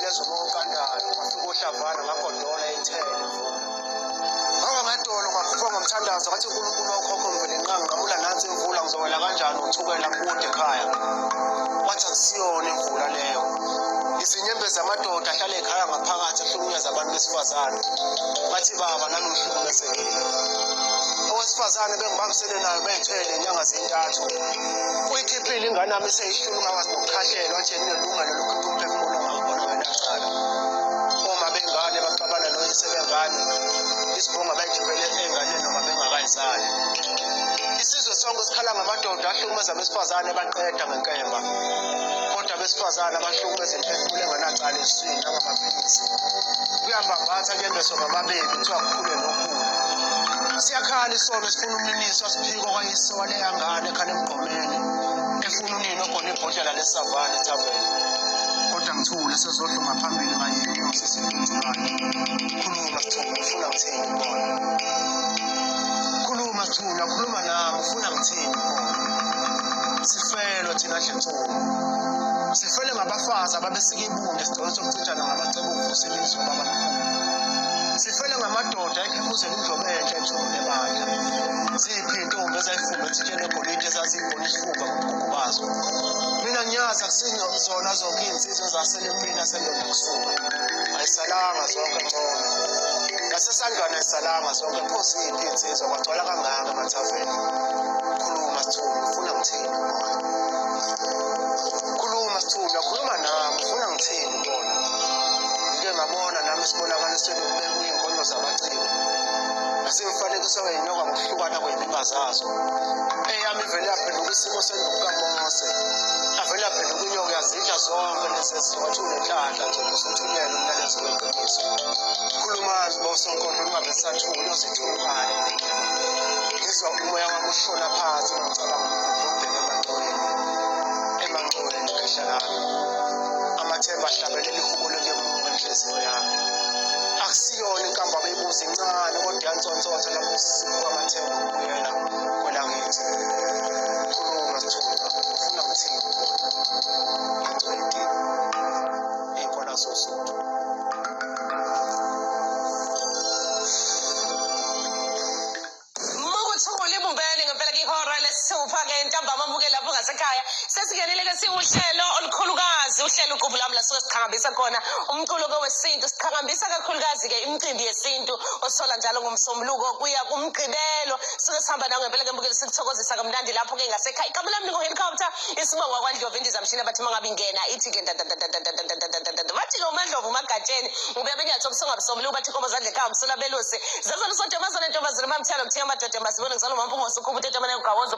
Kwageleza umoya oqandayo, kwafika uhlavana ngagodola ithele imvula. Ngawa ngedolo ngakhupha ngomthandazo ngathi uNkulunkulu wokhokho Mvelinqangi nqamula nansi imvula ngizowela kanjani uthukela kude ekhaya. Wathi akusiyona imvula leyo. Izinyembezi zamadoda ahlala ekhaya ngaphakathi ehlukunyeza abantu besifazane. Ngathi baba nami ngihlukumezekile. Owesifazane bengibambisene nayo beyithwele inyanga zintathu. Uyikhiphile ingane yami seyihlulwa ngakwazi nokukhahlelwa nje nginelungelo lokukhipha umphefumulo ongawubona ngenacala. Oma bengane baxabana noyise bengane isibonga bayikhiphele ey'nganeni noma bengakayizali. Isizwe sonke sikhala ngamadoda ahlukumeza abesifazane baqeda ngenkemba. Kodwa abesifazane abahlukumeza imiphefumulo engenacala esiswini nangamaphilisi. Kuyambambatha kuyembeswa ngababili kuthiwa kukhule nokhulu. Siyakhala isono sifuna umniniso asiphiko kwayise waleya ngane ekhala emgqomeni efuna unina ogona ibhodlela lesavane ethaveni. Kodwa ngithule sezohluma phambili kayini inyosi isidudulane. Khuluma sithunywa ufuna ngithini kubona. Khuluma sithunywa khuluma nami ufuna ngithini kubona. Sifelwe thina dlensuku. Sifele ngabafazi ababesika ibundu esigcewini sokucijana ngamacebo okuvusa imizi yobabamkhulu. Sifele ngamadoda ekhephuzela indlobo enhle ethungu lebandla. Ziphi iy'ntombi ezayifumba ethitsheni egolide ezaziyibona isifuba ngobugugu bazo. Mina ngiyazi akusizona zonke iy'nsizwa ezasele empini yasendoda kusuka. Ayisalanga zonke ncome. Nasesandlwana ayisalanga zonke pho ziphi iy'nsizwa kwagcwala kangaka emathaveni. Khuluma sithunywa ufuna ngithini kubona. Khuluma sithunywa khuluma nami ufuna ngithini kubona. Ngike ngabona nami isibonakalisweni kubekwa iy'nkondo zabaciko. Nasemfanekiso wey'nyoka ngokuhlukana kwey'liba zazo. Eyami ivele yaphenduka isimo senduku kaMose. Yavele yaphenduka inyoka yazidla zonke lezi ezinye wathi unenhlanhla nje usuthunyelwe umyalezo weqiniso. Khulumani bosonkondlo ningabe nisathula uyozithukane. Ngizwa umoya wami ushona phansi uma ngicabanga ukubheka emanxiweni. Emanxiweni khehla lami. Amathemba ahlabelela ihubo lokuyemuka inhliziyo yami. Akusiyona inkambo abeyibuza incane kodwa iyansonsotha lapho sibuka amathemba okubuyela kwelakithi. Khuluma sithunywa, ufuna ngithini kubona? Ingcweti, inkola sosuthu. Mukuthula ibumbene ngempela kihora lesithupha ke ntambama mbuke lapho ngasekhaya sesingenile ke siwuhlelo olukhulukazi uhlelo uqhubu lami lasuke siqhakambisa khona umculo ke wesintu siqhakambisa kakhulukazi ke imicimbi yesintu osola njalo ngomsombuluko kuya kumgqibelo suke sihamba nawo ngempela ke mbukeli sikuthokozisa kamnandi lapho ke ngasekhaya igama lami ningu-helicopter isibongo kwandlovu indizamshini abathi uma ngabe ingena ithi ke bathi ke umandlovu umagatsheni ubuya benyathi obusongabusombuluko bathi inkomo zandla ekhaya umsula belusi zazona usodwa amazona ntombazana mamthiyana kuthiya amadoda mazibone ngizalwa mampungosi ukhuba utetemane ugawozo.